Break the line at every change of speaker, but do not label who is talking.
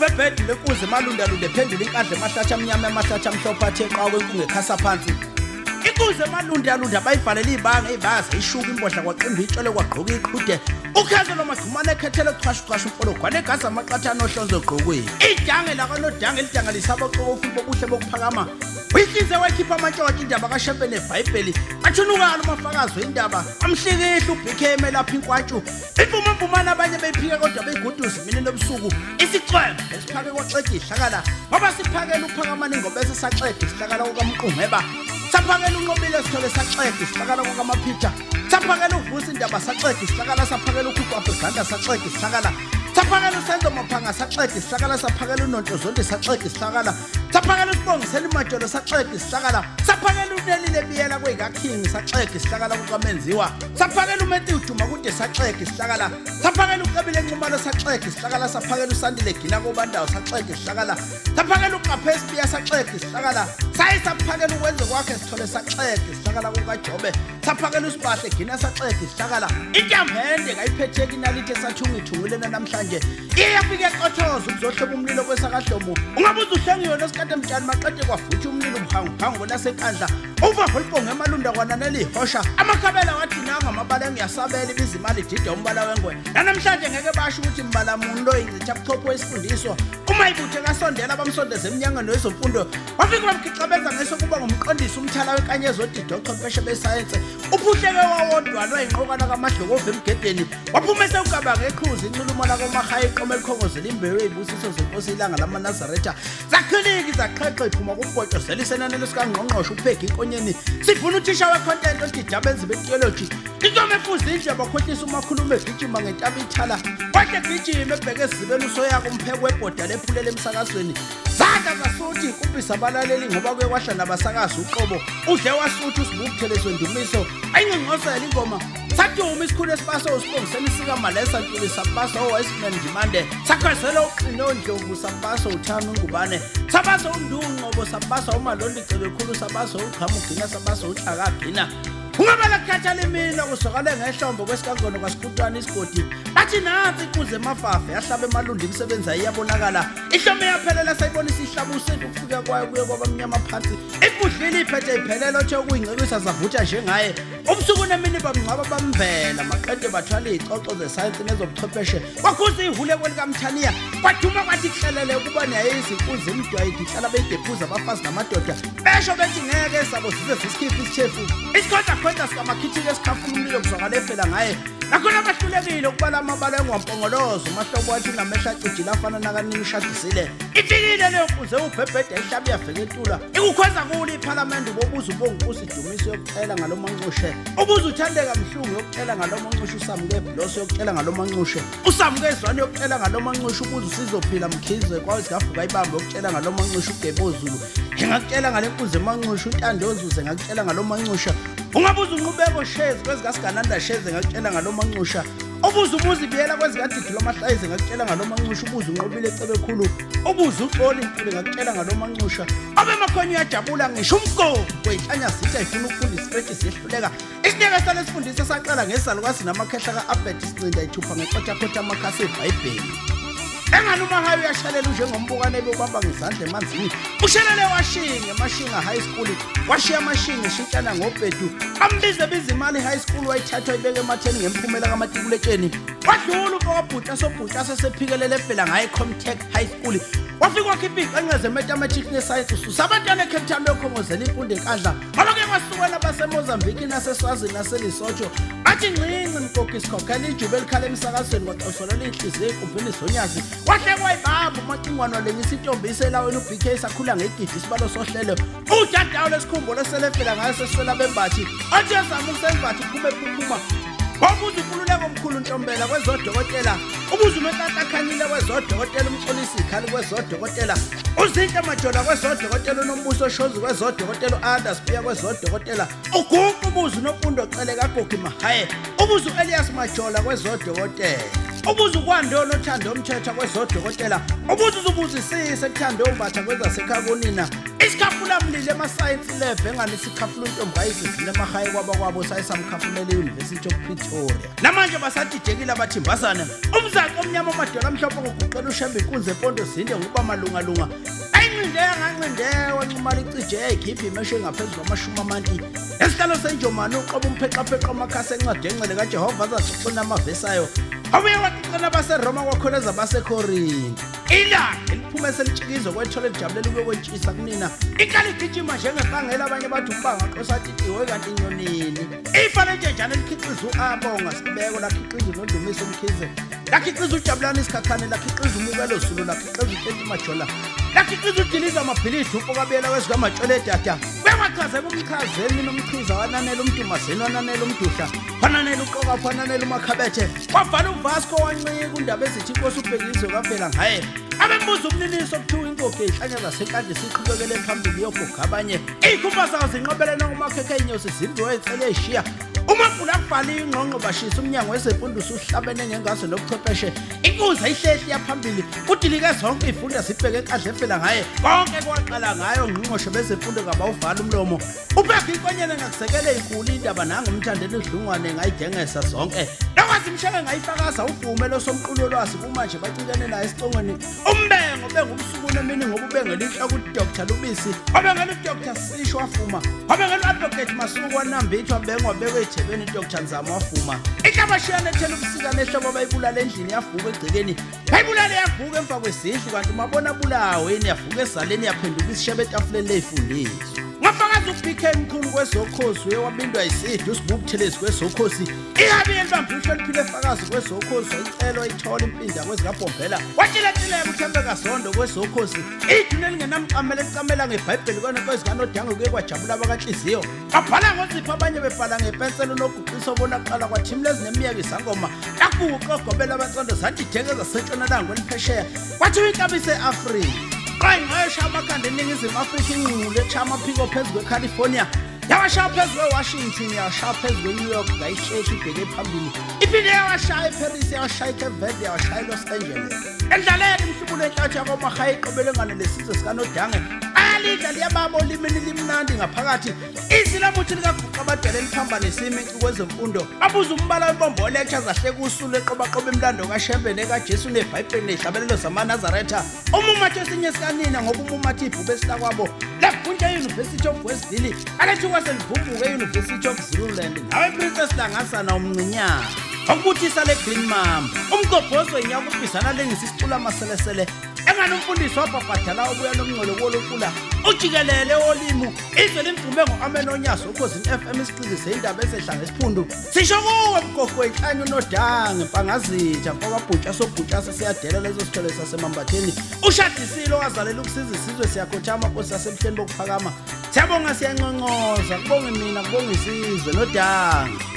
Ubhebhedi lenkuzi emalundalunde phendula inkadla emahlathi amnyama emahlathi amhlophe athe qwa kwenkungu ekhasa phansi. Inkuzi emalundalunde abayivalela ibanga ibaza ishuka imbodla kwaqimba itshole kwagqoka iqhude. Ukhezo lomagxumane ekhethele chwashu chwashu umfologwane egaza amaqatha anohlonzo ogqokweni. Idange lakanodange elidangalisa aboxokofu bobuhle bokuphakama. Uyihlinze wayikhipha amantshontsho indaba kaShembe neBhayibheli. Athunukala umafakazi wendaba. Amhlikihla uBK emelapha inkwatshu. Imvumampumane abanye beyiphika kodwa beyiguduza imini nobusuku. Isicwembe esiphake kwaxega ihlakala ngoba siphakela uphakamani ngobese saxega isihlakala kokamqungeba. Saphakela unqobile sithole saxega isihlakala kokamaphitha. Saphakela uvusa indaba saxega isihlakala saphakela ukhukhu Afriganda saxega isihlakala. Saphakela usenzo maphanga saxega isihlakala saphakela unonto zonke saxega isihlakala. Saphakela usibongisela imajolo saxega isihlakala. Saphakela unelile biyela kweyikaKing saxega isihlakala kukamenziwa. Saphakela uMatthew Duma kude saxega isihlakala. Saphakela uCebile Nxumalo saxega isihlakala saphakela uSandile Gina kobandawo saxega isihlakala. Saphakela uQaphe Sibiya saxega isihlakala. Saye saphakela ukwenze kwakhe sithole saxega isihlakala kukaJobe. Saphakela uSibahle Gina saxega isihlakala. Intamhende kayiphetheki inalithi esathunga ithungulena namhlanje. Iye yafika eqothoza ukuzohloba umlilo kwesakahlomo. Ungabuza uhlengiwe nosikade mtshani maqede kwavutha umlilo ubuhanguhangu lasenkandla. Uva olibhonge emalunda kwananela ihosha. Amakhabela wathi nanga amabala engiyasabela ibiza imali idida umbala wengwe. Nanamhlanje ngeke basho ukuthi mbala muni lo ingcitha buchopho wesifundiswa. Uma ibuthe kasondela bamsondeza emnyangweni wezemfundo. Wafika bamkhixabeza ngeso kuba ngumqondisi umthala wenkanyezi odida ochwepheshe besayense. Uphuhleke wawodwa lwayinqokana kamadlokovu emgedeni. Waphuma esewucabanga eqhuza inxulumo lakomahayi iqoma elikhongozela imbewu eyibusiso zenkosi ilanga lamanazaretha. Zakhiliki zaqheqhe iphuma kumbhotsho zelisenanelo sikangqongqoshe uphegi inkonyeni. Sivuna uthisha wecontent odida abenzi betheology. Inkomo efuza indle bakhohlisa umakhuluma egijima ngentaba ithala. Kwahle gijima ebheke esizibeni usoyaka umpheko webhoda lephulela emsakazweni. Zandla zasuthi inkumbisa abalaleli ngoba kuye kwahla nabasakazi uqobo. Udle wasuthi usibukuthelezwe ndumiso. Ayingqongqosela ingoma. Saduma isikhulu esibaso usibongisela isika Malesa Ntuli sabaso oWestman Ndimande. Sakhwezela uqino Ndlovu sabaso uThami Ngubane. Sabaso uNdunqobo sabaso uMalondi Cebekhulu sabaso uQhamugina sabaso uHlakagina. Ungabala kukhathala imini kuzwakale ngehlombe kwesikangono kwasikhutwana isigodi. Bathi nansi inkunzi emafafa yahlaba emalundi imisebenzi ayiyabonakala. Ihlombe yaphelela sayibonisa ihlaba usenti ukufika kwayo kuye kwabamnyama phansi. Ibudlile iphethe iphelela othe ukuyingcebisa zavutha njengaye. Ubusuku nemini bamngcwaba bamvela maqede bathwala izicoco zesayensi nezobuchwepheshe. Kwakhuza ihule kwelikamthaniya kwaduma kwathi kuhlelele ukuba nayeyizinkunzi imidwayi ihlala beyidephuza abafazi namadoda. Besho bethi ngeke sabo size sisikhiphe isitshefu. Isikhondlakhondla sikamakhithika esikhafula umlilo kuzwakala efela ngaye. Nakhona bahlulekile ukubala amabala engwampongolozo umahlobo wathi unamehlo acijile afana nakanini ushadisile. Ifikile leyo nkunzi ewubhebheda ihlabe yafika etula. Ikukhweza kulo iphalamende ubobuza ubongukusi idumiso yokucela ngalo mancushe. Ubuza uthandeka mhlungu yokucela ngalo mancushe usamuke ebloso yokucela ngalo mancushe. Usamuke ezwane yokucela ngalo mancushe ubuza usizophila mkhize kwazigavuka ibambe yokucela ngalo mancushe ugebozulu. Ngingakutshela ngale nkunzi emancushe untando ozuze ngakutshela ngalo mancusha. Ungabuza unqubeko shezi kwezikasigananda shezi ngakutshela ngalo mancusha. Ubuza umuzi biyela kwezikadidi lwamahlayize ngakutshela ngalo mancusha ubuza unqobile cebekhulu. Ubuza uxoli ntuli ngakutshela ngalo mancusha. Abemakhonya uyajabula ngisho umgomo kweyihlanya zitha ifuna ukufunda isifrenshi siyehluleka. Isineke salesifundisa saqala ngesalukazi namakhehla ka-Abed isincinda ithupha ngeqotshaqotsha amakhasi ebhayibheli. Engani umahayi uyashelela unjengombukane ebewubamba ngezandla emanzini. Ushelele washinga emashinga high school washiya amashinga eshintshana ngobhedu. Ambize biza imali high school wayithathwa ibeke ematheni ngemphumela kamatikuletsheni. Wadlula umfowabhuti asobhuti asesephikelele efela ngaye Comtech High School. Wafika wakhipha iy'qenqe ze-mathematics ne-science ususa abantwana eCape Town beyokhongozela imfundo enkandla. Ngoba ke kwasukela baseMozambique naseSwazini naseLesotho bathi ncinci mgogi sikhokhela ijuba elikhala emsakazweni kwaxosolela iy'nhliziyo ey'nkumbini zonyazi. Wahle kwayibamba umacingwane walengisa intombi iselawini uBK sakhula ngegidi isibalo sohlelo. Udadawu lesikhumbo leselefela ngayo seswela bembathi. Athi ezama ukusembatha uphume ephuphuma. Wabuza uNkululeko omkhulu Ntombela kwezodokotela, ubuza uNonhlanhla Khanyile kwezodokotela, uMxolisi Zikhali kwezodokotela, uZinhle Majola kwezodokotela, uNombuso Shozi kwezodokotela, u-Anders Piya kwezodokotela, uGuqa ubuza uNomfundo Cele kaGogi Mahaye, ubuza u-Elias Majola kwezodokotela. Ubuza ukwando nothando omthetho kwezodokotela. Ubuza uzubuzisise kuthando umbatha kwezasekhaya konina. Isikhafula mlilo emasayensi lab engane sikhafula untombi kayisizini emahaye kwaba kwabo sayisamkhafulela e-University of Pretoria. Namanje basadidekile abathimbazane. Umzaca omnyama omadola amhlophe ngoguqela ushembe inkunzi empondo zinde ngokuba malungalunga. Ayincindeya ngancindewa nxumala icije yayikhipha imesho engaphezu kwamashumi amanti. Esihlalo senjomane uqoba umpheqapheqa amakhasi encwadi engcwele kaJehova azaxoxela amavesi ayo. Wabuye waxoxela abaseRoma kwakholeza abaseKorinte. Ilanga eliphume selitshikizwe kwethola lijabulela ukuyokwetshisa kunina. Ikhala igijima njengempangela abanye bathi umbanga xosatitiwe kanti inyonini. Ifa lentshenjana elikhiqiza u-Abonga Sibeko lakhiqiza uNondumiso Mkhize lakhiqiza uJabulani Sikhakhane lakhiqiza uMukelo Zulu lakhiqiza uTenti Majola lakhiqiza uDiliza Amabhilidi umfokabiyela wezikamatshole edada bewachazeka umchazeni nomchiza wananela umdumazeni wananela umduhla wananela uqokapho wananela umakhabethe wavala uVasco wancika undaba ezithi inkosi ubhekizwe kwavela ngaye abembuza umniniso kuthiwa inkosi ihlanya zasenkandla isiqhubekele phambili yogoga abanye iy'khumba zawo zinqobelene kumakhekhe ey'nyosi zimbiwe ey'cele ey'shiya umafula akubhala ingqongqo bashisa umnyango wezemfundo usuhlabene ngengazo nobuchwepheshe inkunzi ayihlehli yaphambili kudilike zonke iy'funda zibheke enkadla efela ngaye konke kwaqala ngayo ngqongqoshe bezemfundo ngabawuvala umlomo ubheka inkonyane ngakusekele inkulu indaba nangumthandela udlungwane ngayidengesa zonke nakwazi imsheke ngayifakaza uvume losomqulu wolwazi kumanje bacikene naye esicongweni umbengo bengumsuku nemini ngoba ubengela inhloko uDr Lubisi wabengela uDr Sisho wafuma wabengela uAdvocate Masuku wanambithwa bengwa bekwe ejebeni uDr Nzamo wafuma inhlabashiyane ethela ubusika nehlobo bayibulala endlini yavuka egcekeni bayibulala yavuka emva kwezindlu kanti umabona bulawo yini yavuka ezaleni yaphenduka isishebe etafuleni leyifundiswa ngafakaza uBK mkhulu kwezokhozi uye wabindwa isidi uSibu Buthelezi kwezokhozi Ingabe yentombi uhloniphile efakazi kwezokhozi wayicela wayithola impinda kwezikabhombela watshilatshilela uThembeka Zondo kwezokhozi iduna elingenamqamela elicamela ngebhayibheli kwezikanodange kuye kwajabula abakanhliziyo babhala ngozipho abanye bebhala ngepensela unoguqisa obona kuqala kwathimula ezinemiyeka izangoma lakuqogobela abansondo zadideka ezasentshonalanga kweliphesheya kwathiwa inkabi ise-afrika qayingqesha amakhanda eningizimu afrika ingqulu etsha amaphiko phezu kwecalifornia yawashaya phezu kwe-washington yawashaya phezu kwe-new york ngayihlehla ibheke phambili iphinde yawashaya eparis yawashaya ecape verde yawashaya elos angeles endlaleni imhlubulo enhlathi yakomahayi iqobele ngane lesizwe sikanodange ayalidla liyababa olimini limnandi ngaphakathi izwi lamuthi likaguqa abadala eliphambanise imicu kwezemfundo abuza umbala wembombo olecture zahleka usulu eqobaqoba imlando kashembe nekajesu nebhayibheli nezihlabelelo zamanazaretha umumathe esinye sikanina ngoba umumathe ibhubesi lakwabo lavuntsha e-university of westville alethuka selivumbuka e-university of zululand nawe princess langasana umncinyana okubuthisa le green mamba umgobhozo yinyaka ubizana lengisa isicula amaselesele engane umfundisi wabhabhadala obuya nomngcele kuwolomfula ujikelele wolimu izwe limvume ngo-amen onyazi ukhozini FM isiqikise indaba ezehla ngesiphundu sisho kuwe mgogo inhlanye unodange mpangazitha mfokabhutsha sobhutsha sesiyadelela leso sithole sasemambatheni ushadisile owazalela ukusiza isizwe siyakhothama nkosi yasemhleni bokuphakama siyabonga siyanconcoza kubonge mina kubonge isizwe nodange.